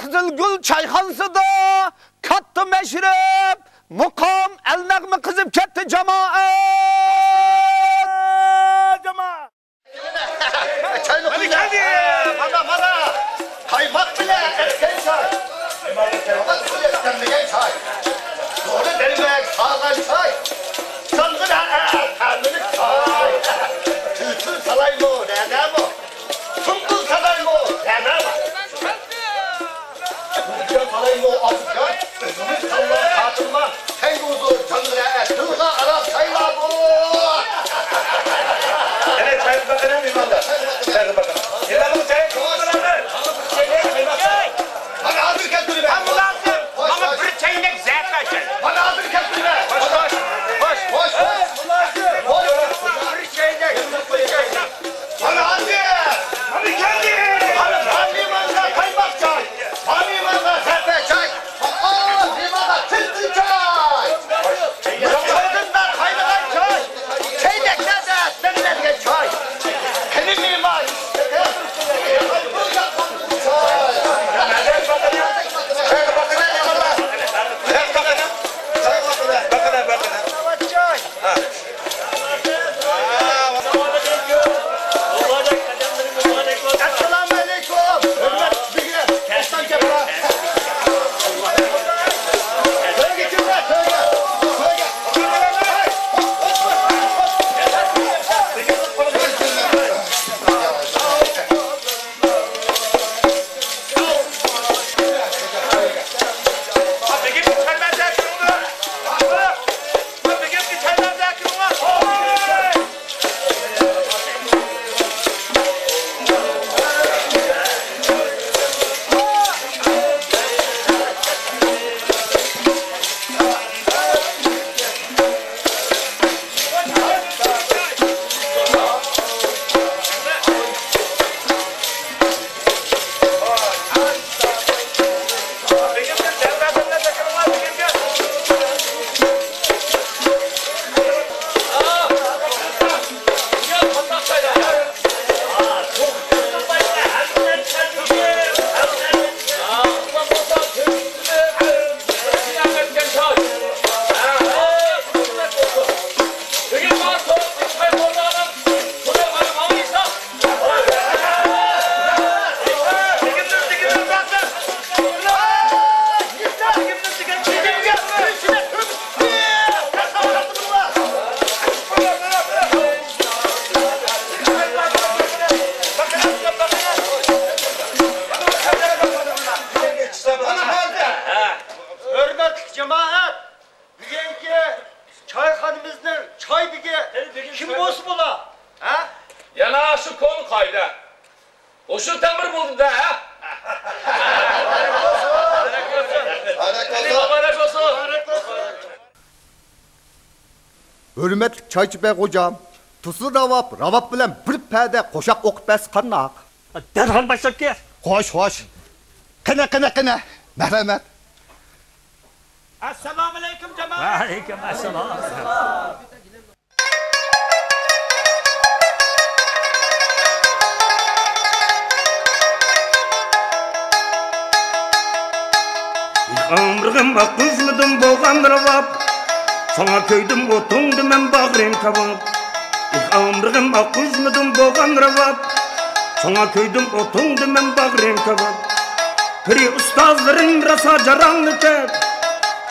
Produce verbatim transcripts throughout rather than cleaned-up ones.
قىزىلگۈل چايخانىسىدا كاتتا مەشرەپ، مۇقام، ئەلنەغمە قىزىپ كەتتى، جامائەت! چاينى قۇيۇڭ. مانا، مانا. قايماق بىلەن ئەتكەن چاي. قايماق بىلەن ئەتكەنمىگەن چاي. دورا دەرمەك سالغان چاي. جانغا تەملىك چاي. تۈتۈن سالايمۇ، نەنەمۇ؟ سۇمبۇل سالايمۇ، نەنەمۇ؟ سۇمبۇل سالايمۇ، ئابۇجان؟ ئۆزىمىز تاللاپ تارتىلغان. تەڭگە ھۇزۇر، جانغا رەھەت، دىلغا ئارام چايلار بۇ. ئەنە چايغا بېقىڭە، مېھمانلار. چايغا بېقىڭە. مېھمانلار، چاي قايماق چاي. مانا ھازىر كەلتۈرىمەن. ھە، مۇلازىم، ماڭا بىر چەينەك زەردە چاي. مانا ھازىر كەلتۈرىمەن. خوش، خوش، خوش. خوش، خوش. بىر چەينەك، بىر چەينەك. مانا ھازىر. مانا كەلدى. مانا مېھمانغا قايماق چاي. مانا مېھمانغا زەردە چاي. ئاھ، مېھمانغا تىلتىل چاي! ياقىدىندا قاينىغان چاي! چەينەكلەردە دەملەنگەن چاي! قېنى مېھمان! چاي! ئەسسالامۇئەلەيكۇم! ھۆرمەتلىك بۈگرەك! توختاڭ، كەپلا! تۆگە كىرمە، تۆگە! تۆگە! ھۆرمەتلىك جامائەت! بۈگۈنكى چايخانىمىزنىڭ چاي بېگى كىم بولسا بولا؟ ھە؟ يەنە شۇ كونا قائىدە. ھوشۇل تەمىر بولدى-دە، ھە؟ مۇبارەك بولسۇن! مۇبارەك بولسۇن! ھۆرمەتلىك چايچى بەگ غوجام، تۇزلا راۋاب، راۋاب بىلەن بىر پەدە قوشاق ئوقۇپ بەرسە قانداق؟ دەرھال باشلاپ كەل. خوش، خوش. قېنى، قېنى، قېنى. مەرھەمەت. ئەسسالامۇئەلەيكۇم، جامائەت. ۋەئەلەيكۇم ئەسسالام. ئامرىغىم ئاق ئۈزمىدىم بولغان راۋاب، ساڭا كۆيدۈم ئوتۇڭدا مەن باغرىم كاۋاپ. ئامرىغىم ئاق ئۈزمىدىم بولغان راۋاب، ساڭا كۆيدۈم ئوتۇڭدا مەن باغرىم كاۋاپ. پىرى ئۇستازلىرىم راسا جاراڭلىتىپ،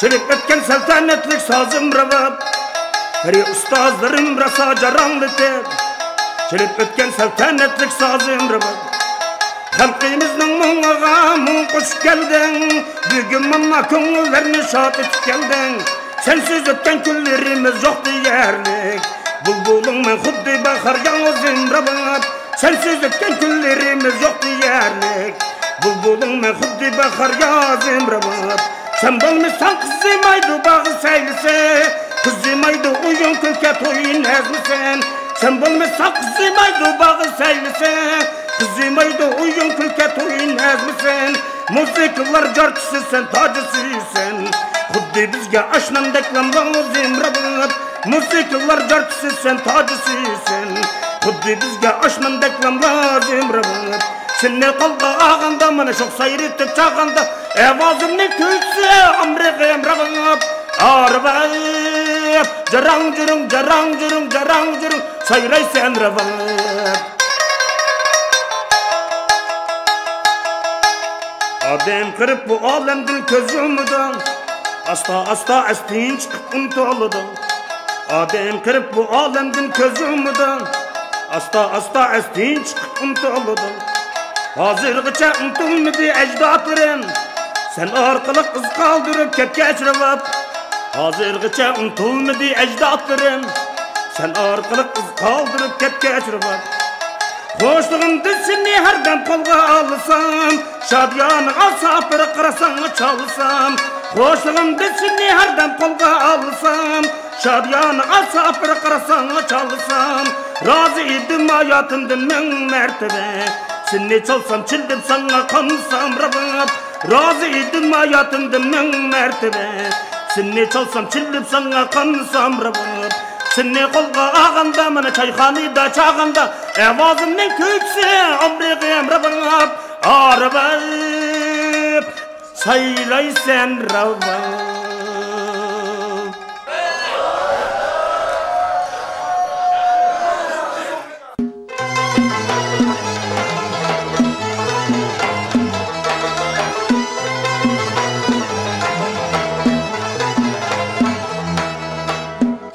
چېلىپ ئۆتكەن سەلتەنەتلىك سازىم راۋاب. پىرى ئۇستازلىرىم راسا جاراڭلىتىپ، چېلىپ ئۆتكەن سەلتەنەتلىك سازىم راۋاب. خەلقىمىزنىڭ مۇڭىغا مۇڭ قوشۇپ كەلدىڭ، بۈگۈن مانا كۆڭۈللەرنى شاد ئېتىپ كەلدىڭ. سەنسىز ئۆتكەن كۈنلىرىمىز يوق دېيەرلىك، بۇلبۇلۇڭ مەن خۇددى باھار ياڭزىم راۋاب. سەنسىز ئۆتكەن كۈنلىرىمىز يوق دېيەرلىك، بۇلبۇلۇڭ مەن خۇددى باھار يازىم راۋاب. سەن بولمىساڭ قىزىمايدۇ باغ سەيلىسى، قىزىمايدۇ ئويۇن كۈلكە توي نەزمىسى. سەن بولمىساڭ قىزىمايدۇ باغ سەيلىسى، قىزىمايدۇ ئويۇن كۈلكە توي نەزمىسى. مۇزىكىلار جارچىسى سەن، تاجىسى سەن، خۇددى بىزگە ئاشنامدەك لازىم راۋاب. مۇزىكىلار جارچىسى سەن، تاجىسى سەن، خۇددى بىزگە ئاشنامدەك لازىم راۋاب. سېنى قولغا ئالغاندا، مانا شوخ سايرىتىپ چالغاندا، ئاۋازىمنى كۈلسە ئامرىغىم راۋاپ، ئارىۋاپ، جاراڭ جۇرۇڭ، جاراڭ جۇرۇڭ، جاراڭ جۇرۇڭ، سايرايسەن راۋاپ. ئادەم قېرىپ بۇ ئالەمدىن كۆز يۇمىدۇ، ئاستا-ئاستا ئەستىن چىقىپ ئۇنتۇلىدۇ. ئادەم قېرىپ بۇ ئالەمدىن كۆز يۇمىدۇ، ئاستا-ئاستا ئەستىن چىقىپ ئۇنتۇلىدۇ. ھازىرغىچە ئۇنتۇلمىدى ئەجدادلىرىم، سەن ئارقىلىق ئىز قالدۇرۇپ كەتكەچ راۋاپ. ھازىرغىچە ئۇنتۇلمىدى ئەجدادلىرىم، سەن ئارقىلىق ئىز قالدۇرۇپ كەتكەچ راۋاپ. خۇشلۇقۇمدا سېنى ھەردەم قولغا ئالسام، شادىيانىغا ساپىر قاراساڭ چالسام. خۇشلۇقۇمدا سېنى ھەردەم قولغا ئالسام، شادىيانىغا ساپىر قاراساڭ چالسام. رازى ئىدىم ھاياتىمدا مىڭ مەرتىۋە، سېنى چالسام چىللىپ ساڭا قانسام راۋاپ. رازى ئىدىم ھاياتىمدا مىڭ مەرتىۋە، سېنى چالسام چىللىپ ساڭا قانسام راۋاپ. سېنى قولغا ئالغاندا، مانا چايخانىدا چالغاندا، ئاۋازىمنىڭ كۈلكىسى ئامرىغىم راۋاپ، ئارىۋاپ، سايرايسەن راۋاپ.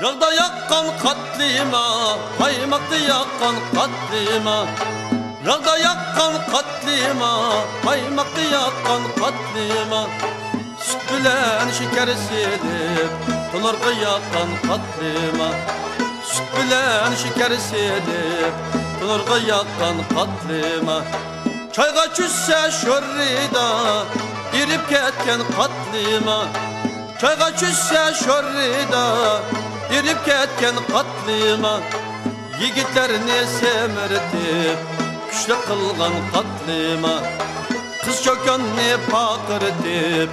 ياغدا ياغقان قاتلىما، قايماقتا ياغقان قاتلىما. ياغدا ياغقان قاتلىما، قايماقتا ياغقان قاتلىما. سۈت بىلەن شېكەر سېلىپ، تونۇرغا ياغقان قاتلىما. سۈت بىلەن شېكەر سېلىپ، تونۇرغا ياغقان قاتلىما. چايغا چۈشسە شورىدا، ئېرىپ كەتكەن قاتلىما. چايغا چۈشسە شورىدا، ئېرىپ كەتكەن قاتلىما. يىگىتلەرنى سېمىرتىپ، كۈچلۈك قىلغان قاتلىما. قىز چوكاننى پارقىرىتىپ،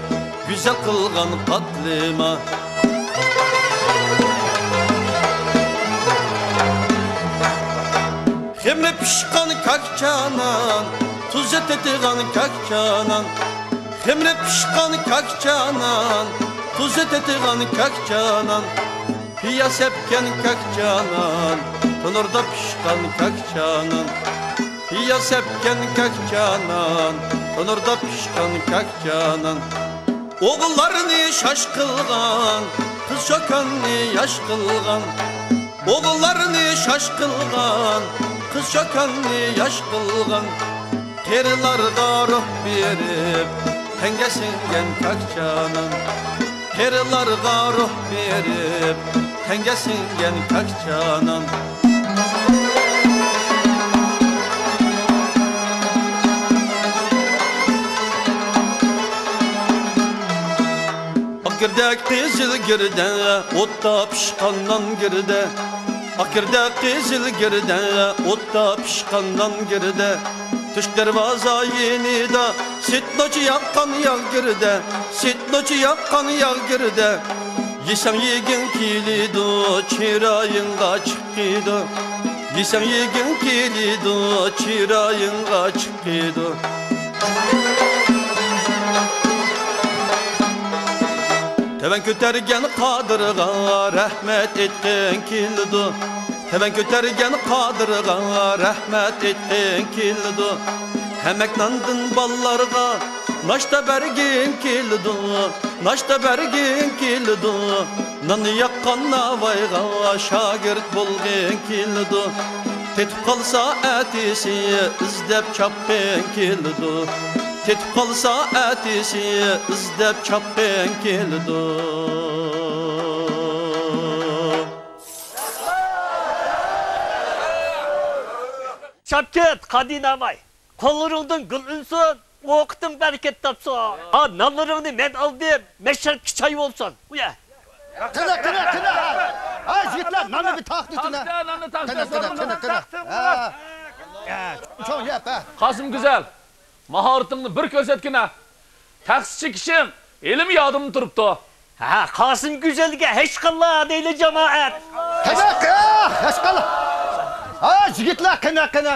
گۈزەل قىلغان قاتلىما. خېمىرى پىشقان كاكچا نان، تۇزى تېتىغان كاكچا نان. خېمىرى پىشقان كاكچا نان، تۇزى تېتىغان كاكچا نان. پىياز سەپكەن كاكچا نان، تونۇردا پىشقان كاكچا نان. پىياز سەپكەن كاكچا نان، تونۇردا پىشقان كاكچا نان. ئوغۇللارنى شاش قىلغان، قىز چوكاننى ياش قىلغان. ئوغۇللارنى شاش قىلغان، قىز چوكاننى ياش قىلغان. قېرىلارغا روھ بېرىپ، تەڭگە سىڭگەن كاكچا نان. قېرىلارغا روھ بېرىپ، تەڭگە سىڭگەن كاكچا نان. ئاق گىردە، قىزىل گىردە، ئوتتا پىشقان نان گىردە. ئاق گىردە، قىزىل گىردە، ئوتتا پىشقان نان گىردە. تۆشۈك دەرۋازا يېنىدا، سېتنوچى ياققان ياغ گىردە، سېتنوچى ياققان ياغ گىردە. يېسەڭ يېگىڭ كېلىدۇ، چىرايىڭغا چىقىدۇ. يېسەڭ يېگىڭ كېلىدۇ، چىرايىڭغا چىقىدۇ. تۆۋەن كۆتەرگەن قادىرغا رەھمەت ئېيتقىڭ كېلىدۇ. تۆۋەن كۆتەرگەن قادىرغا رەھمەت ئېيتقىڭ كېلىدۇ. ھەمەك ناندىن بالىلارغا ناشتا بەرگىڭ كېلىدۇ، ناشتا بەرگىڭ كېلىدۇ. نان ياققان ناۋايغا شاگىرت بولغىڭ كېلىدۇ. تېتىپ قالسا ئەتىسى ئىزدەپ چاپقىڭ كېلىدۇ. تېتىپ قالسا ئەتىسى ئىزدەپ چاپقىڭ كېلىدۇ. چاپ كەت، قادى ناۋاي! قوللىرىڭدىن گۈل ئۈنسۇن، ئوقىتىڭ بەرىكەت تاپسۇن. ھا، نانلىرىڭنى مەن ئالدىم، مەشرەپكە چاي بولسۇن. ئۇيە. قېنى، قېنى، قېنى. ھا، يىگىتلەر، ناننى بىر تارتىۋېتىڭ. تاقتىدا ناننى تاقتىدا قېنى، قېنى، سورۇن. قېنى، قېنى. ھا. يا، چوڭ يەپ، ھا. قاسىم گۈزەل، ماھارىتىڭنى بىر كۆرسەتكىنە. تەخسە چېكىشىڭ ھېلىمۇ يادىمدا تۇرۇپتۇ. ھە، قاسىم گۈزەلگە ھەشقاللا دەيلى، جامائەت. قېنى، قېنى، ھەشقاللا. ھا، يىگىتلەر، قېنى، قېنى.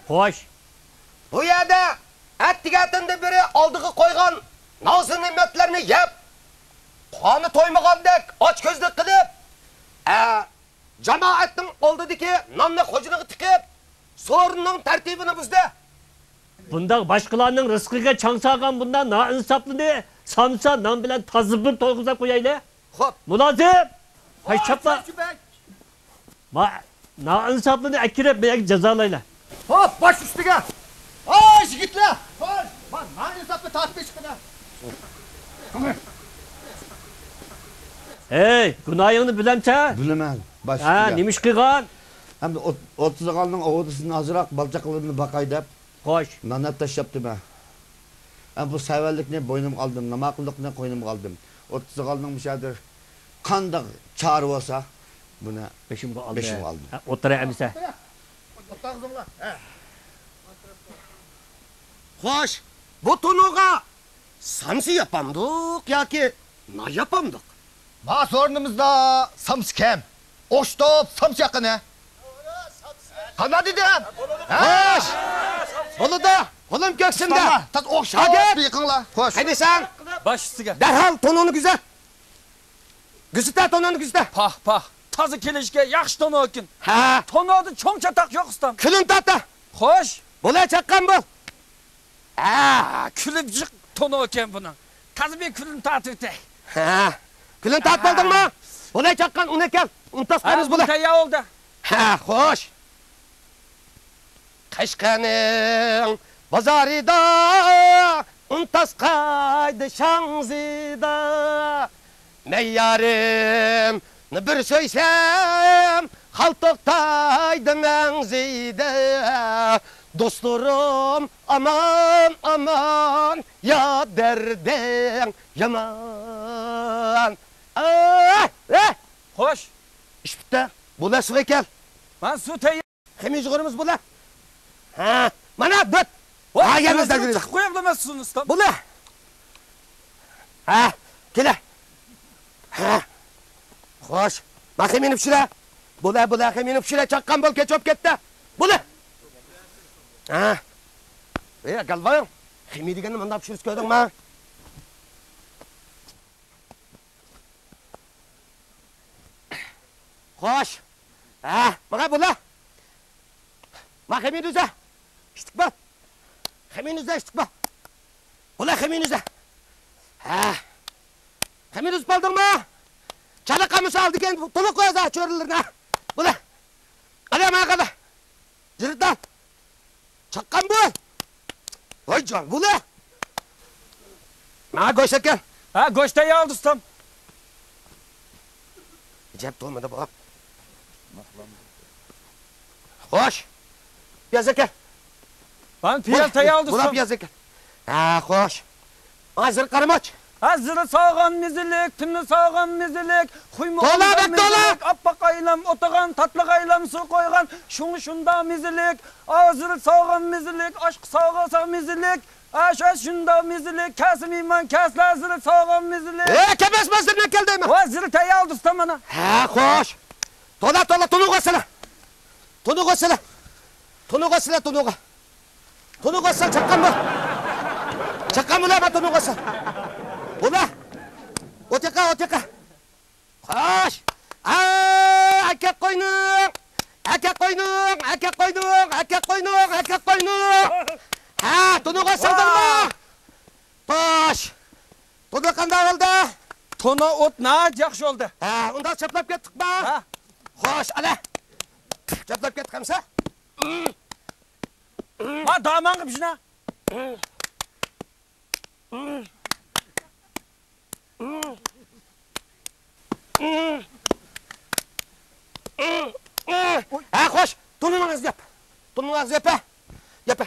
خوش. بۇ يەردە ئەتىگەندىن بېرى ئالدىغا قويغان نازۇ نېمەتلەرنى يەپ، قانى تويمىغاندەك ئاچكۆزلۈك قىلىپ، ئە، جامائەتنىڭ ئالدىدىكى ناننى خوجىنىغا تىقىپ، سورۇننىڭ تەرتىپىنى بۇزدى. بۇنداق باشقىلارنىڭ رىزقىغا چاڭ سالغان بۇنداق نائىنساپلىنى سامسا نان بىلەن تازا بىر تويغۇزۇپ قويايلى. خوپ. مۇلازىم! ھەي، چاپلا! ما، نائىنساپلىنى ئەكىرىپ، مېنى جازالايلى. خوپ، باش ئۈستىگە! ھاي، يىگىتلەر! ھاي، ما، نائىنساپنى تارتىپ چىقىڭ. ھەي، گۇناھىڭنى بىلەمسەن؟ بىلىمەن، باش ھە، ئۈستىگە. نېمە ئىش قىلغان؟ ئەمدى ئوت-، ئوتتۇز ئاغالىنىڭ ئوغرىسىدىن ئازراق بالا-چاقىلىرىمنى باقاي دەپ، خوش. نان ئەپ تاشلاپتىمەن. ھە، بۇ سەۋەنلىكنى بوينۇمغا ئالدىم، ناماقۇللۇقنى قوينۇمغا ئالدىم. ئوتتۇز ئاغالىنىڭ مۇشۇ يەردە قانداق چارە بولسا، بۇنى بېشىمغا ئالدى. بېشىمغا ئالدىم. ھە، ئولتۇراي ئەمىسە. خوش، بۇ تونۇرغا سامسا ياپامدۇق ياكى نان ياپامدۇق؟ ما سورۇنىمىزدا سامسا كەم. ئوخشىتىپ سامسا ياققىنە. قانداق دېدىم؟ ھە؟ خوش. بولىدۇ. قولۇم كۆكسۈمدە. تاز ئوخشاپ يېقىڭلار. خوش. قېنى سەن؟ باش ئۈستىگە. دەرھال تونۇرنى كۆزەت. كۆزىتە، تونۇرنى كۆزىتە. پاھ، پاھ. تازا كېلىشكە ياخشى تونۇر ئىكەن. ھە. تونۇردا چوڭ چاتاق يوق ئۇستام. كۈلۈن تارتا. خوش. بولە چاققان بول. ھە، كۈلۈپ جىق تونۇر ئىكەن بۇنىڭ. تازا بىر كۈلۈن تارتىۋېتەي. ھە، كۈلۈن تارتىپ بولدۇڭمۇ؟ بولە چاققان، ئۇن ئەكەل. ئۇن تاسقايمىز بولە. تەييار بولدى. ھە، خوش. قەشقەرنىڭ بازارىدا ئۇن تاسقايدۇ شاڭزىدا. مەن يارىمنى بىر سۆيسەم، خال توختايدۇ مەڭزىدە. دوستلىرىم ئامان، ئامان، يا دەردىڭ يامان. ئاھ، ئاھ. خوش. ئىش پۈتتى. بولە سۇغا كەل. مانا سۇ تەييار. خېمىر يۇغۇرىمىز بۇلار. ھە، مانا بىت. ۋاي، ھا، يەنە ئۆزىنى ئىزدەپ يۈرىدۇ. تۇتۇپ قويۇپلا مەن سۇنى ئۇستام. بۇلار. ھە، كېلە. ھە. خوش. ما خېمىرنى پىشۇرە. بۇلار، بۇلار خېمىرنى پىشۇرە. چاققان بول، كەچ بولۇپ كەتتى. بۇلار. ھە. ئەي، گالۋايىڭ. خېمىر دېگەننى مۇنداق پىشۇرۇش كۆردۈڭمۇ؟ خوش. ھە، ماڭا بۇلا. ما خېمىر ئۈزە. ئىشتىك بول. خېمىر ئۈزە، ئىشتىك بول. بۇلا خېمىر ئۈزە. ھە. خېمىر ئۈزۈپ ئالدىڭمۇ؟ چالا قامۇس ئالدىكەن، تولۇق قويازا چۆرىلىرىنى. بۇلا. قالا، ماڭا قالا. جىرىدان. چاققان بۇ. ۋاي جان، بۇلا. ماڭا گۆش ئەكەل. ھە، گۆش تەييار، دوستۇم. ئەجەب تومىدى بۇ. خوش. پىياز ئەكەل. مانا پىياز تەييار، دوستۇم. بۇلا پىياز ئەكەل. ھە، خوش. ھازىر قارىماچ. ھازىر سالغان مېزىلىك، تۈننى سالغان مېزىلىك، خۇيمۇ تولا، بەك تولا. مېزىلىك، ئاپئاق ئايلام ئوتىغان، تاتلىق ئايلام سۇ قويغان، شۇڭا شۇندا مېزىلىك. ھازىر سالغان مېزىلىك، ئاشقا سالغانسا مېزىلىك، ئاشۇ شۇندا مېزىلىك، كەلسە مېھمان، كەلسە ھازىر سالغان مېزىلىك. ئە، كەلمەس، مەن سىزنى كەلدىمەن. ھازىر تەييار دوستۇم مانا. ھە، خوش. تولا، تولا، تونۇغا سېلە. تونۇغا سېلە. تونۇغا سېلە، تونۇغا. تونۇغا سەن چاققان بۇ. چاققان بۇ، ما تونۇغا سەن. بۇلا. ئوتياققا، ئوتياققا. خوش. ئا، ئەكەپ قوينۇڭ. ئەكەپ قوينۇڭ، ئەكەپ قوينۇڭ، ئەكەپ قوينۇڭ، ئەكەپ قوينۇڭ. ھە، تونۇغا سالدىڭمۇ؟ خوش. تونۇ قانداق بولدى؟ تونۇ ئوت ناھايىتى ياخشى بولدى. ھە، ئۇنداق چاپلاپ كەتتۇقما؟ ھە. خوش، ئەلە. چاپلاپ كەتتۇق ئەمسە. ما دامانغا بىشنا. ھە، خوش. تونۇنىڭ ئاغزى ياپ. تونۇنىڭ ئاغزى ياپ، ھە. ياپ، ھە.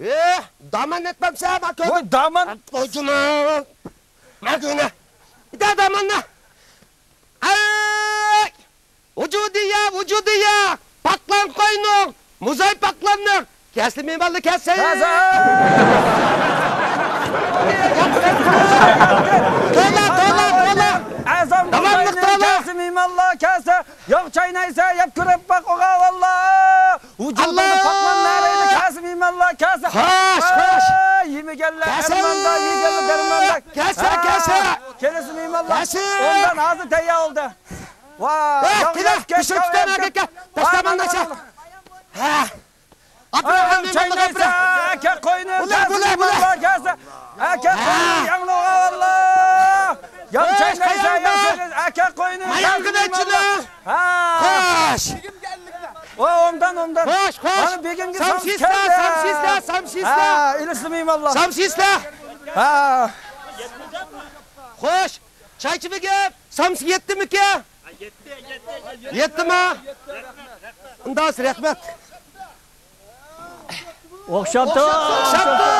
ئە، دامان نەتمەمسە، ما كۆردۈم. ۋاي، دامان. ۋاي جۇمۇ. ما كۆرۈنە. بىر داماننى. ئەي! ۋۇجۇدىيە، ۋۇجۇدىيە! پاقلان قوينۇڭ! مۇزاي پاقلاننىڭ! كەسلى مېھمانلار كەلسە! تولا، تولا، تولا! ئەزان داۋاملىق تولا! كەسلى مېھمانلار كەلسە! ياغ چاينايسە، يەپ كۆرۈپ باق، ئوغا، ۋاللا! ۋۇجۇدۇڭنى ئاللا! پاقلان نەرى ئاللا كەلسە. خوش، خوش. ئاي، يېمىگەنلەر كەلسە. ئەرماندا، يېگەنلەر دەرماندا. كەلسە، ھە. كەلسە. كېلىسە مېھمانلار. كەلسە. ئوبدان ھازىر تەييار بولدى. ۋا، ۋاي، ياڭ كېلە، ياش كەش بىشىپ كەۋەر. تۇتساڭ، ئەكە، كەل. ھە. ئابدۇراخمان مېھمانلىق چاينايسە، ئابدۇراخمان. ئەكە قوينى، بۇلار، بۇلار، بۇلار. كەلسە. ئەكە قوينى، ھە. ياڭلىغا ئاللا. ياڭ خوش، چاينايسە، قاياڭلار. ياڭ چاينايسە. ئەكە قوينى، ماياڭ كەلسە، گۈلەچىلەر. ھە. خوش. ۋا، ئوبدان، ئوبدان. خوش، خوش. مانا بېگىمگە سامسا سامسا كەلدى. سامسا يېسىلە، سامسا يېسىلە. ھە، ئېلىسىلە مېھمانلار. سامسا يېسىلە. ھە. خوش. چايچى بېگىم، سامسا يەتتىمىكى؟ يەتتىما؟ ئۇنداق رەھمەت. ئوخشاپتۇ. ئوخشاپتۇ.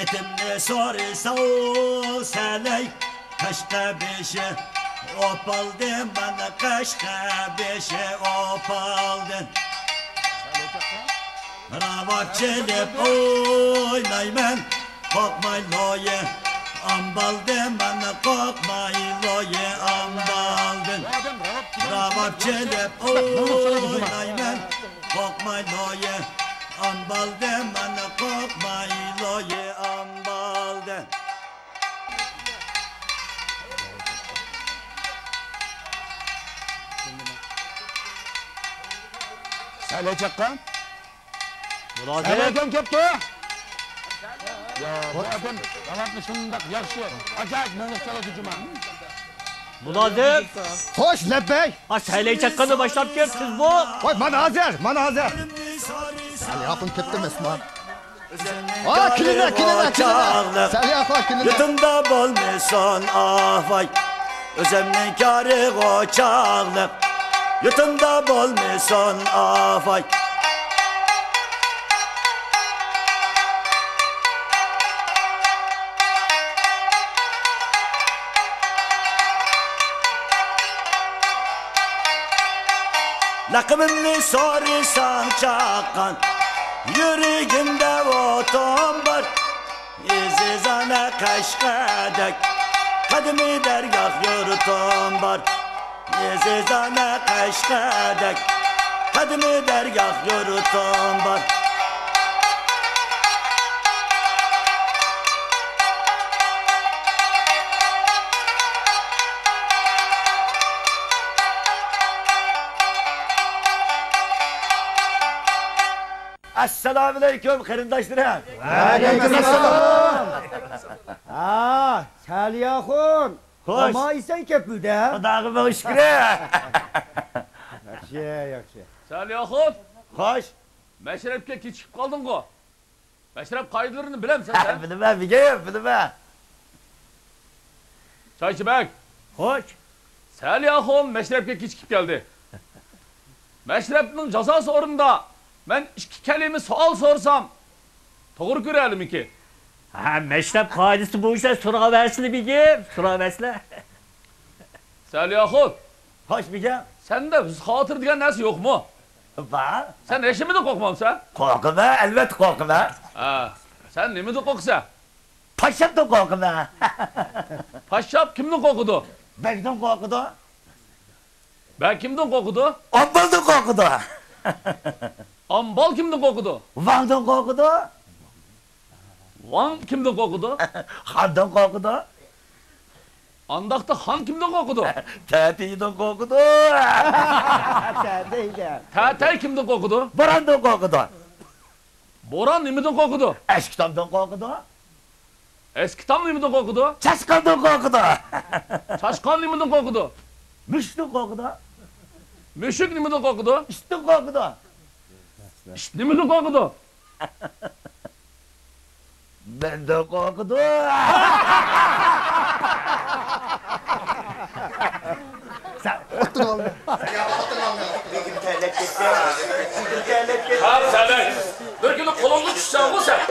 ئېتىمنى سورىساڭ سەلەي، قەشقەر بېشى ئوپالدىن، مانا قەشقەر بېشى ئوپالدىن. راۋاب چېلىپ ئوينايمەن، قورقماي لويى ئامبالدىن، مانا قورقماي لويى ئامبالدىن. راۋاب چېلىپ ئوينايمەن، قورقماي لويى ئامبالدىن، مانا قورقماي لويى ئامبالدىن. سەلەي چاققان. مۇلازىم. سەلەي ئاكام كەپتۇ. يا، بۇ ئادەم راۋابنى شۇنداق ياخشى، ئاجايىپ مۇڭلۇق چالىدۇ جۇما. مۇلازىم. خوش، لەببەي. ھا، سەلەي چاققاننى باشلاپ كەل، تېز بول. ۋاي، مانا ھازىر، مانا ھازىر. سەلەي ئاخۇن كەپتۇ، مېھمان. ھا، كېلىڭلار، كېلىڭلار، كېلىڭلار. سەلەي ئاخۇن، كېلىڭلار. يۇتۇمدا بولمىسۇن، ئاھ، ۋاي. ئۆزۈمنىڭ كارىغۇ چاغلىق، يۇتۇمدا بولمىسۇن، ئاھ، ۋاي. لەقىمىمنى سورىساڭ چاققان، يۈرىكىمدە ئوتۇم بار. ئەزىزانە قەشقەردەك قەدىمىي دەرگاھ يۇرتۇم بار. ئەزىزانە قەشقەردەك قەدىمىي دەرگاھ يۇرتۇم بار. ئەسسالامۇئەلەيكۇم، قېرىنداشلىرىم. ۋەئەلەيكۇمئەسسالام. ھا، سەلىي ئاخۇن. خوش. ئامان ئېسەن كەپىلدە. خۇداغا مىڭ شۈكرى. ياخشى، ياخشى. سەلىي ئاخۇن. خوش. مەشرەپكە كېچىكىپ قالدىڭغۇ؟ مەشرەپ قائىدىلىرىنى بىلەمسەن سەن؟ بىلىمەن، بىگەم، بىلىمەن. چايچى بەگ. خوش. سەلىي ئاخۇن مەشرەپكە كېچىكىپ كەلدى. مەشرەپنىڭ جازاسى ئورنىدا مەن ئىككى كەلىمە سوئال سورىسام، توغرا كۆرەلىمىكى؟ ھە، مەشرەپ قائىدىسى بويىچە سوراۋەرسىلە بېگىم، سوراۋەرسىلە. سەلىي ئاخۇن. خوش بېگىم. سەندە ھۆسن-خاتىرە دېگەن نەرسە يوقمۇ؟ بار. سەن ھېچنېمىدىن قورقمامسەن؟ قورقىمەن، ئەلۋەتتە قورقىمەن. ھە، سەن نېمىدىن قورقىسەن؟ پاششاپتىن قورقىمەن. پاششاپ كىمدىن قورقىدۇ؟ بەگدىن قورقىدۇ. بەگ كىمدىن قورقىدۇ؟ ئامبالدىن قورقىدۇ. ئامبال كىمدىن قورقىدۇ؟ ۋاڭدىن قورقىدۇ. ۋاڭ كىمدىن قورقىدۇ؟ خاندىن قورقىدۇ. ئانداقتا خان كىمدىن قورقىدۇ؟ تەتەيدىن قورقىدۇ. تەتەيدە. تەتەي كىمدىن قورقىدۇ؟ بوراندىن قورقىدۇ. بوران نېمىدىن قورقىدۇ؟ ئەسكى تامدىن قورقىدۇ. ئەسكى تام نېمىدىن قورقىدۇ؟ چاشقاندىن قورقىدۇ. چاشقان نېمىدىن قورقىدۇ؟ مۈشۈكتىن قورقىدۇ. مۈشۈك نېمىدىن قورقىدۇ؟ ئىتتىن قورقىدۇ. ئىت نېمىدىن قورقىدۇ؟ مەندىن قورقىدۇ. سەن ئوتتۇرىغا ئالدى. بېگىم تەرلەپ كەتتى. بېگىم تەرلەپ كەتتى. ھە، سەلەي. بىر كۈنى قولۇڭغا چۈشسەڭغۇ سەن.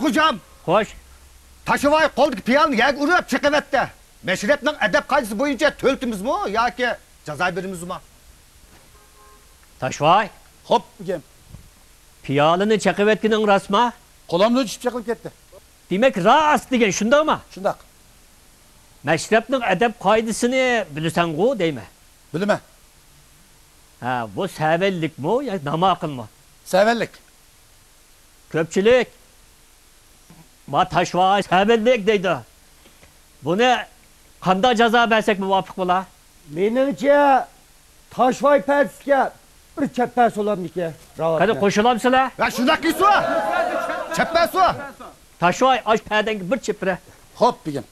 خوجام! خوش! تاشۋاي قولدىكى پىيالىنى يەرگە ئۇرۇپ چېقىۋەتتى. مەشرەپنىڭ ئەدەپ قائىدىسى بويىچە تۆلىتىمىزمۇ ياكى جازا بېرىمىزمۇ؟ تاشۋاي! خوپ، ئىگەم. پىيالىنى چېقىۋەتكىنىڭ راستمۇ؟ قولامدىن چۈشۈپ چېقىلىپ كەتتى. دېمەك، راست دېگەن شۇنداقمۇ؟ شۇنداق. مەشرەپنىڭ ئەدەپ قائىدىسىنى بىلىسەنغۇ دەيمەن. بىلىمەن. ھە، بۇ سەۋەنلىكمۇ ياكى ناماقۇلمۇ؟ سەۋەنلىك. كۆپچىلىك ما تاشۋاي سەۋەنلىك دەيدۇ. بۇنى قانداق جازا بەرسەك مۇۋاپىق بولا؟ مېنىڭچە، تاشۋاي پەدىسىگە بىر چەپپە سولامدىكى راۋات. قېنى، قوشۇلامسىلەر؟ ۋە شۇنداق قىلسۇ! چەپپە سو! تاشۋاي، ئاش پەدەڭگە بىر چېپىرە. خوپ، بېگىم.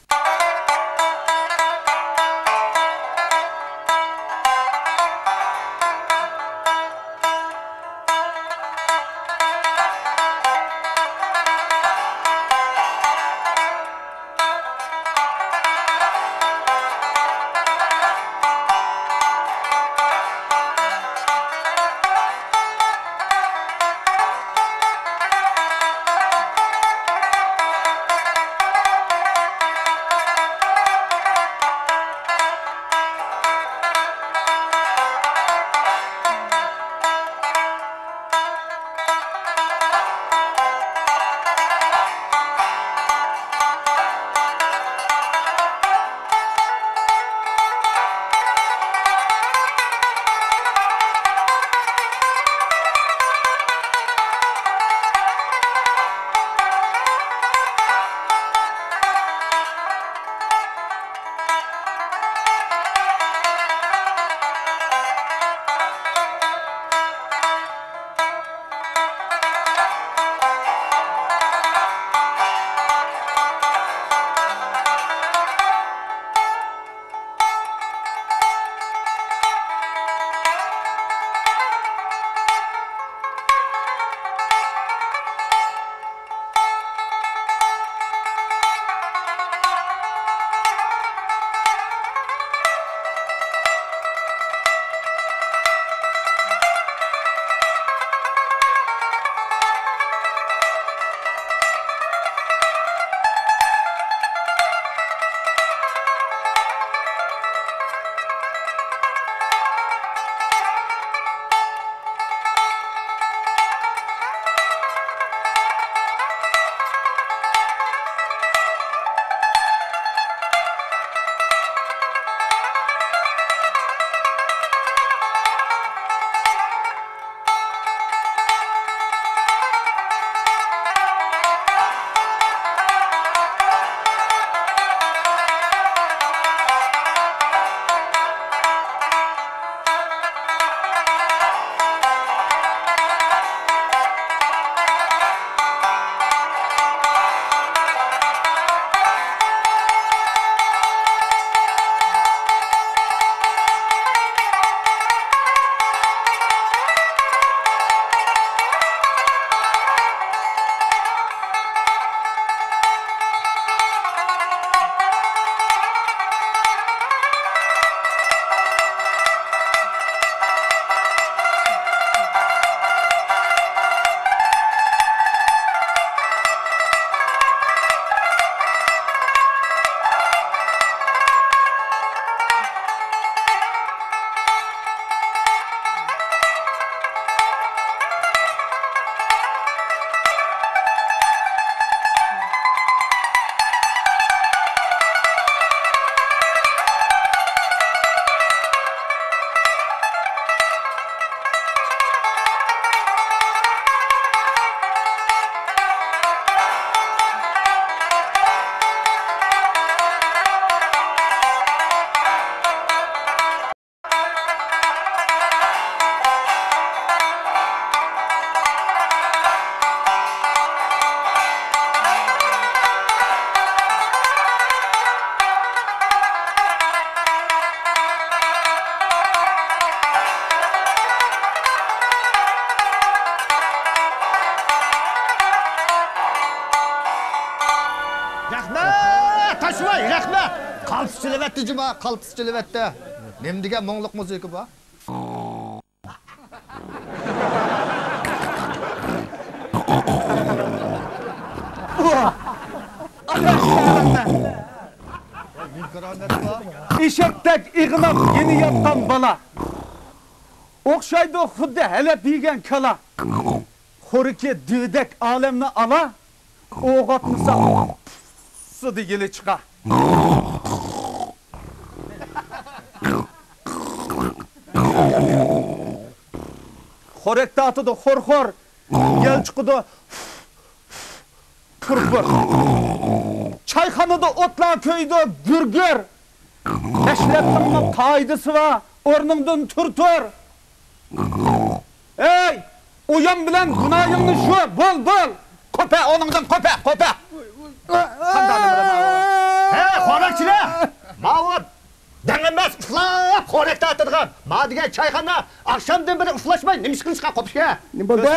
رەھمەت، تاشۋاي، رەھمەت! قالتىس چېلىۋەتتى، جۇما، قالتىس چېلىۋەتتى. نېمە دېگەن مۇڭلۇق مۇزىكا بۇ؟ ئۇ ئەشەدەمنى. ئېشەكتەك ئېغىناپ يېنى ياتقان بالا. ئوخشايدۇ خۇددى ھەلەپ يېگەن كالا. خورىكى دۈۋىدەك ئالەمنى ئالا. ئوغاتمىسا، پۇسسىدە يىلى چىقا. خورەك تارتىدۇ خور-خور، يەل چىقىدۇ پۇر-پۇر. چايخانىدا ئوتلار كۆيىدۇ گۈر-گۈر. مەشرەپنىڭمۇ قائىدىسى بار، ئورنۇڭدىن تۇر-تۇر. ھەي، ئويان بىلەن گۇناھىڭنى شۇ، بول، بول. قوپە، ئورنۇڭدىن قوپە، قوپە. قانداق نېمىلەر ماۋۇ؟ ھەي، خورەكچىلەر! ماۋۇ دەڭ ئەمەس، ئۇخلاپ خورەك تارتىدىغان. ما دېگەن چايخانا ئاخشامدىن بېرى ئۇخلاشماي نېمە ئىش قىلىشقا قوپۇشكەن؟ نېمە بولدى؟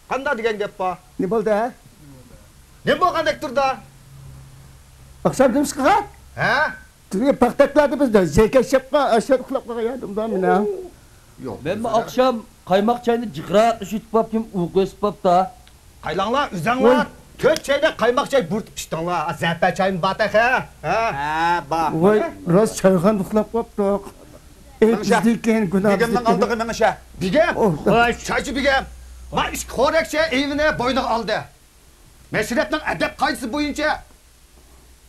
قانداق دېگەن گەپ بار؟ نېمە بولدى؟ نېمە بولغاندەك تۇردا؟ ئاخشام نېمە ئىش قىلغان؟ ھە؟ تۈنۈگۈن پاختەكلەردە بىز زېكەش يەپقا ئاشۇ يەردە ئۇخلاپ قالغان يەردە ئۇنداق مېنىڭ. يوق، مەنمۇ ئاخشام قايماق چاينى جىقراق ئىچىۋېتىپ قاپتىم، ئۇيقۇ بېسىپ قاپتۇ. قايلاڭلار، ئۆزەڭلار تۆت چەينەك قايماق چاي بۇرىتىپ ئىچتىڭلار. زەپە چايمۇ بار تېخى. ھە؟ ھە، بار. ۋاي، راست چايخانىدا ئۇخلاپ قاپتۇق. ئەي، بىزدىكىن گۇناھ بىگەمنىڭ ئالدىغا مېڭىشە. بىگەم! خوش. چايچى بىگەم! ما ئىككى خورەكچى ئېۋىنى بوينىغا ئالدى. مەشرەپنىڭ ئەدەپ قائىدىسى بويىچە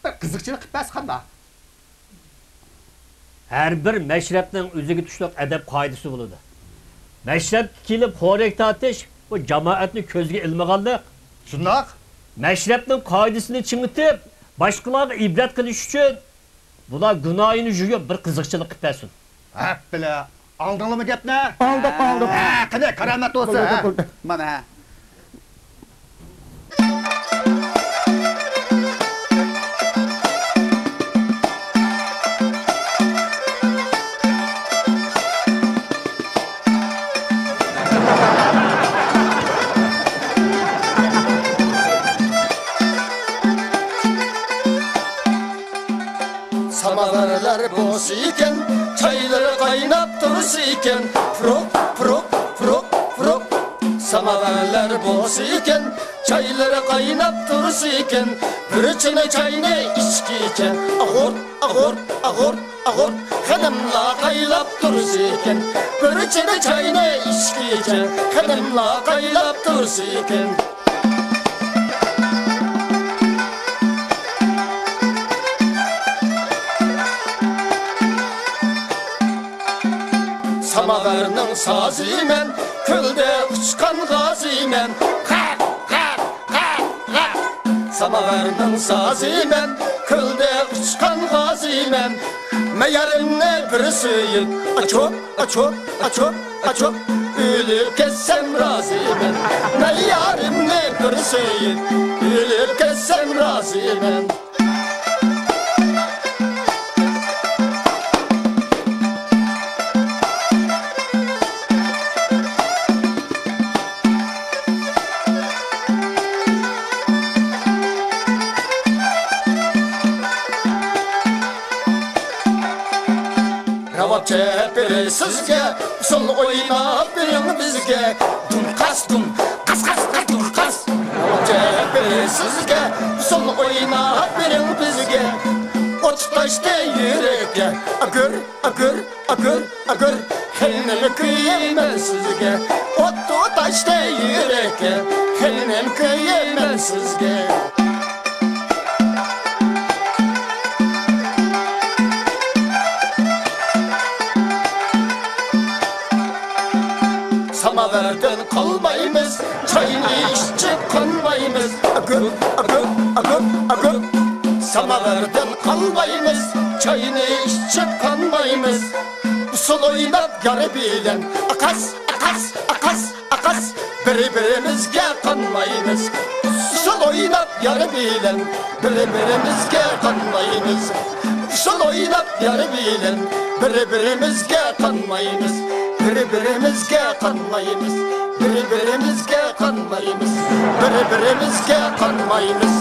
بىر قىزىقچىلىق قىلىپ بەرسە قانداق؟ ھەر بىر مەشرەپنىڭ ئۆزىگە تۇشلۇق ئەدەپ قائىدىسى بولىدۇ. مەشرەپكە كېلىپ خورەك تارتىش، بۇ جامائەتنى كۆزگە ئىلمىغانلىق. شۇنداق. مەشرەپنىڭ قائىدىسىنى چىڭىتىپ، باشقىلارغا ئىبرەت قىلىش ئۈچۈن بۇلار گۇناھىنى يۇيۇپ، بىر قىزىقچىلىق قىلىپ بەرسۇن. ھەپپىلە، ئاڭلىدىڭلارمۇ گەپنى؟ ئاڭلىدۇق، ئاڭلىدۇق. ھە، قېنى، كارامەت بولسا، بولدى، ھە. بولدى. مانا، ھە. ساماۋارلار بولسا ئىكەن، چايلىرى قايناپ تۇرسا ئىكەن، پۇرۇق، پۇرۇق، پۇرۇق، پۇرۇق. ساماۋارلار بولسا ئىكەن، چايلىرى قايناپ تۇرسا ئىكەن، بىر چىنە چاينى ئىچكىچە، ئاغۇر، ئاغۇر، ئاغۇر، ئاغۇر، خېنىملار قايلاپ تۇرسىكەن. بىر چىنە چاينى ئىچكىچە، خېنىملار قايلاپ تۇرسىكەن. ساماۋارنىڭ سازى مەن، كۆلدە ئۇچقان غازى مەن. قاق، قاق، قاق، قاق. ساماۋارنىڭ سازى مەن، كۆلدە ئۇچقان غازى مەن. مەيارىمنى بىر سۆيۈپ، ئاچۇپ، ئاچۇپ، ئاچۇپ، ئاچۇپ، ئۆلۈپ كەتسەم رازى مەن. مەيارىمنى بىر سۆيۈپ، ئۆلۈپ كەتسەم رازى مەن. راۋاب چېلىپ بېرەي سىزگە، ئۇسسۇل ئويناپ بېرىڭ بىزگە. دۇم قاس دۇم، قاس قاس قاس دۇم قاس. راۋاب چېلىپ بېرەي سىزگە، ئۇسسۇل ئويناپ بېرىڭ بىزگە. ئوت تۇتاشتى يۈرەككە، ئاگۇر، ئاگۇر، ئاگۇر، ئاگۇر. خېنىم كۆيىمەن سىزگە، ئوت تۇتاشتى يۈرەككە. خېنىم كۆيىمەن سىزگە. ساماۋاردىن قالمايمىز، چاينى ئىچىپ قانمايمىز. ئاگۇر، ئاگۇر، ئاگۇر، ئاگۇر. ساماۋاردىن قالمايمىز، چاينى ئىچىپ قانمايمىز. ئۇسسۇل ئويناپ يار بىلەن، ئاقاس، ئاقاس، ئاقاس، ئاقاس، بىر-بىرىمىزگە قانمايمىز. ئۇسسۇل ئويناپ يار بىلەن، بىر-بىرىمىزگە قانمايمىز. ئۇسسۇل ئويناپ يار بىلەن، بىر-بىرىمىزگە قانمايمىز. بىر-بىرىمىزگە قانمايمىز. بىر-بىرىمىزگە قانمايمىز. بىر-بىرىمىزگە قانمايمىز.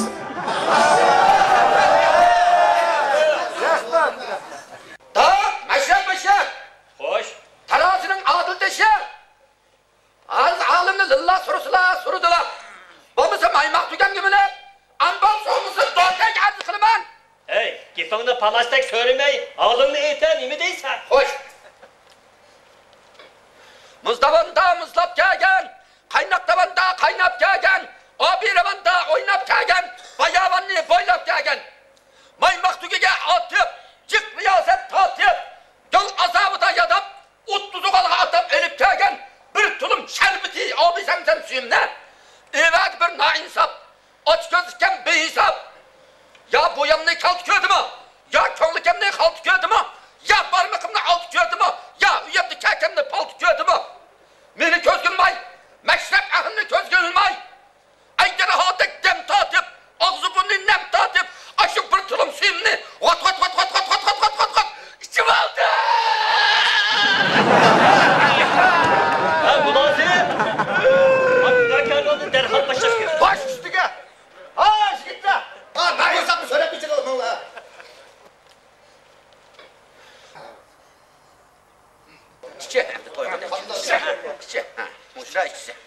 توپ، مەشرەپ، مەشرەپ! خوش. تارازىنىڭ ئادىل تېشى! ھازىر ئالىمنى لىللا سۇرسىلا سۇرىدىلا. بولمىسا مايماق تۈگەنگە مىنىپ، ئامبال سوغمىسا دوتەك ئادىل پالاسدەك سۆرىمەي، ئاغزىڭنى ئېيتە، نېمە دەيسەن؟ خوش. مۇز داۋاندا مۇزلاپ كەلگەن، قايناق داۋاندا قايناپ كەلگەن، ئابىرىۋاندا ئويناپ كەلگەن، باياۋاننى بويلاپ كەلگەن. مايماق تۈگىگە ئاتىپ، جىق رىيازەت تارتىپ، يول ئازابىدا ياداپ، ئوتتۇز ئوغۇلغا ئاتاپ ئېلىپ كەلگەن بىر تۇلۇم شەربىتى ئابى زەمزەم سۈيۈمنى ئېۋەگە بىر نائىنساپ، ئاچكۆز ئىكەن بىھېساب. يا بويامنى كالتە كۆردىمۇ، يا كۆڭلىكىمنى خالتا كۆردىمۇ، يا بارمىقىمنى ئالتا كۆردىمۇ، يا ئۆيۈمدە كەكەمنى پالتا كۆردىمۇ. مېنى كۆزگە ئىلماي، مەشرەپ ئەھلىنى كۆزگە ئىلماي، ئەيگەر ھادەك دەم تارتىپ، ئاغزى بۇرنى نەم تارتىپ، ئاشۇ بىر تۇلۇم سۈيۈمنى ۋات، ۋات، ۋات ئىچىۋالدى. ھە، مۇلازىم! بۇ پىداكارلىقنى دەرھال باشلاپ كەل. باش ئۈستىگە! ھا، يىگىتلەر! ھا، ناھىساقنى سۆرەپ بېجىرىۋالماڭلار. ئىچە، ئەمدى تويغىنى ئىچە. ئىچە. ھە، مۇشۇنداق ئىچىسەن.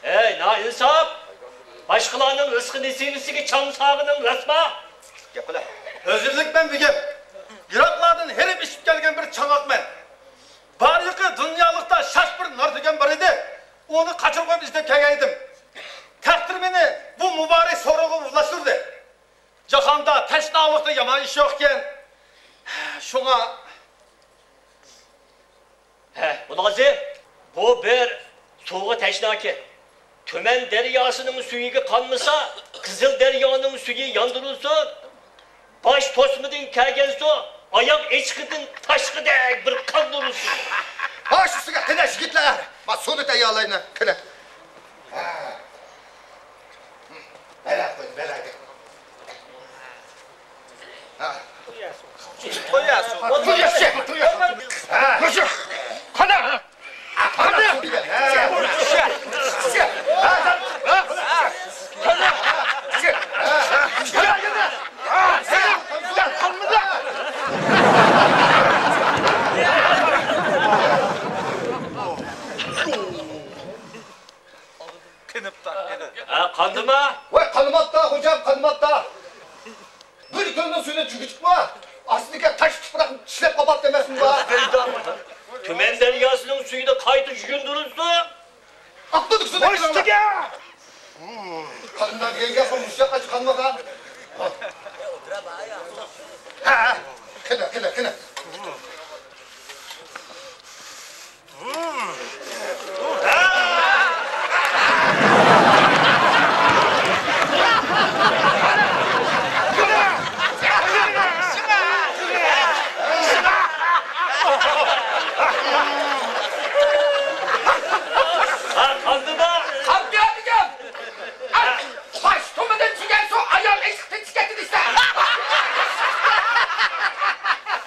ھەي، نائىنساپ! باشقىلارنىڭ رىزقى نېسىۋىسىگە چاڭ سالغىنىڭ راستمۇ؟ گەپ قىلە. ئۆزۈملۈكمەن بۈگۈن. يىراقلاردىن ھېرىپ ئېشىپ كەلگەن بىر چاڭاقمەن. بارلىقى دۇنيالىقتا شاش بىر نار تۆگەم بار ئىدى. ئۇنى قاچۇرۇپ ئىزدەپ كەلگەن ئىدىم. تەقدىر مېنى بۇ مۇبارەك سورۇنغا ئۇلاشتۇردى. جاھاندا تەشنالىقتىن يامان ئىش يوقكەن. شۇڭا ھە، مۇلازىم، بۇ بىر سۇغا تەشناكەن. تۈمەن دەرياسىنىڭ سۈيىگە قانمىسا، قىزىل دەريانىڭ سۈيى ياندۇرۇلسۇن. باش توسمىدىن كەلگەن سۇ ئاياغ ئېچىقىدىن تاشقىدەك بىر قاندۇرۇلسۇن. باش ئۈستىگە قېنى يىگىتلەر، ما سۇنى تەييارلايلى، قېنى. بەلە قويۇڭ، بەلەگە. ھە. توياسۇ. توياسۇ. ھە. قانا. قانا. قېنىپتا، قېنىپ. ھە، قاندىما؟ ۋاي، قانىماپتا، خوجام، قانىماپتا. بىر كۆلنىڭ سۈيىدىن چۈجە چىقىپمۇ؟ ئاستىدىكى تاش تۇپراقنى چىشلەپ قاپاپتۇ ئەمەسمۇ بۇ؟ تۈمەن دەرياسىنىڭ سۈيىدە قايتا يۇيۇندۇرۇلسۇن. ئاپتۇ دېسۇن. قانداق دېگەن گەپ بۇ، مۇشۇ ياققىچە قانمىغان. ھە، ھە. قېنى، قېنى، قېنى. ھە، قاندىما؟ قاندى دېگەن! باش تومىدىن چۈشكەن سۇ ئايال ئېشىق تىنچ كەتتى دېسە.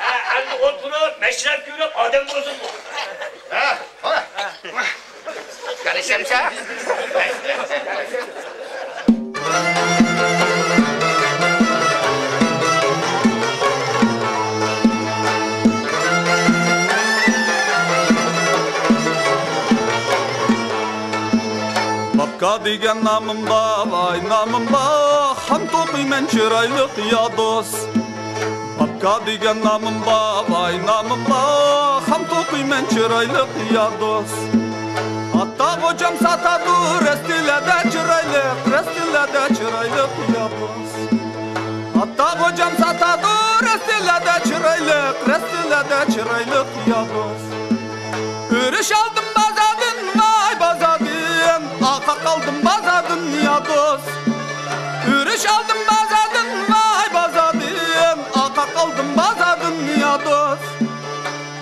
ھە، ئەمدى ئولتۇرۇپ، مەشرەپ كۆرۈپ، ئادەم بولسۇن. ھە، ھە. كەلىشەمسە؟ باپكا دېگەن نامىم بار، ۋاي نامىم بار، خام توقۇيمەن چىرايلىق يا دوست. باپكا دېگەن نامىم بار، ۋاي نامىم بار، خام توقۇيمەن چىرايلىق يا دوست. ئاتا غوجام ساتادۇ رەستىلەردە چىرايلىق، رەستىلەردە چىرايلىق يا دوست. ئاتا غوجام ساتادۇ رەستىلەردە چىرايلىق، رەستىلەردە چىرايلىق يا دوست. ئۆرۈش ئالدىم بازاردىن، ۋاي بازاردىن، ئارقا قالدىم بازاردىن يا دوست. ئۆرۈش ئالدىم بازاردىن، ۋاي بازاردىن، ئارقا قالدىم بازاردىن يا دوست.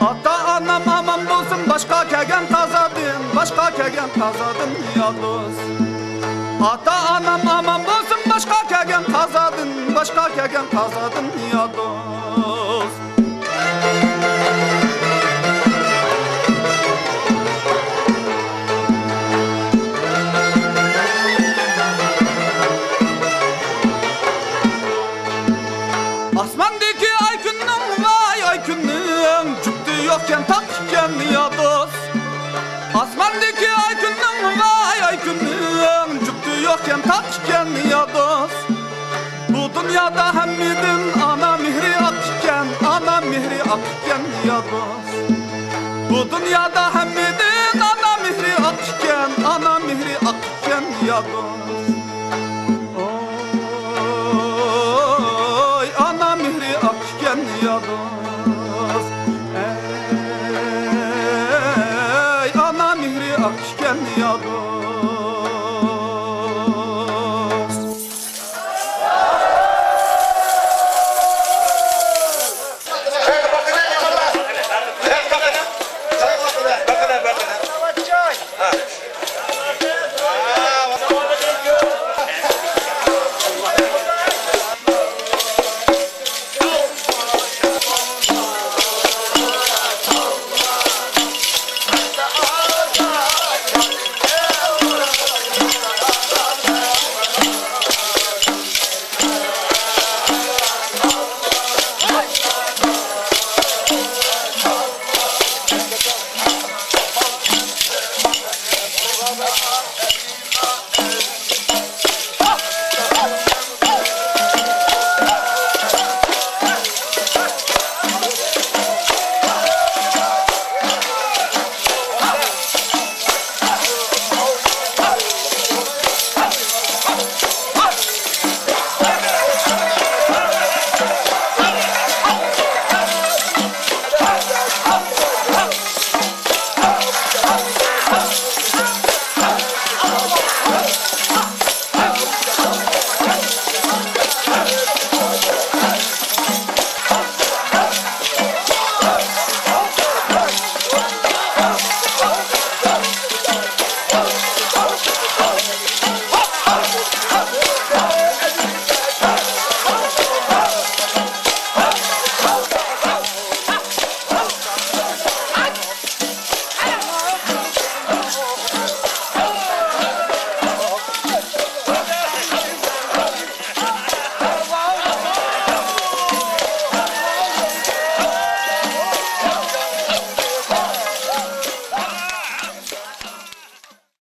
ئاتا-ئانام ئامان بولسۇن، باشقا كەلگەن قازادىن، باشقا كەلگەن قازادىن يا دوست. ئاتا-ئانام ئامان بولسۇن، باشقا كەلگەن قازادىن، باشقا كەلگەن قازادىن يا دوست. ئاسماندىكى ئاي كۈننىڭ، ۋاي ئاي كۈننىڭ، جۈپتى يوقكەن، تاق ئىكەن يا دوست. ئاسماندىكى ئاي كۈننىڭ، ۋاي ئاي كۈننىڭ، جۈپتى يوقكەن، تاق ئىكەن يا دوست. بۇ دۇنيادا ھەممىدىن ئانا مېھرى ئاق ئىكەن. ئاقكەن يا دوست. بۇ دۇنيادا ھەممىدىن ئانا مېھرى ئاقكەن، ئانا مېھرى ئاقكەن يا دوست. ئوي، ئانا مېھرى ئاقكەن يا دوست. ئەي، ئانا مېھرى ئاقكەن يا دوست.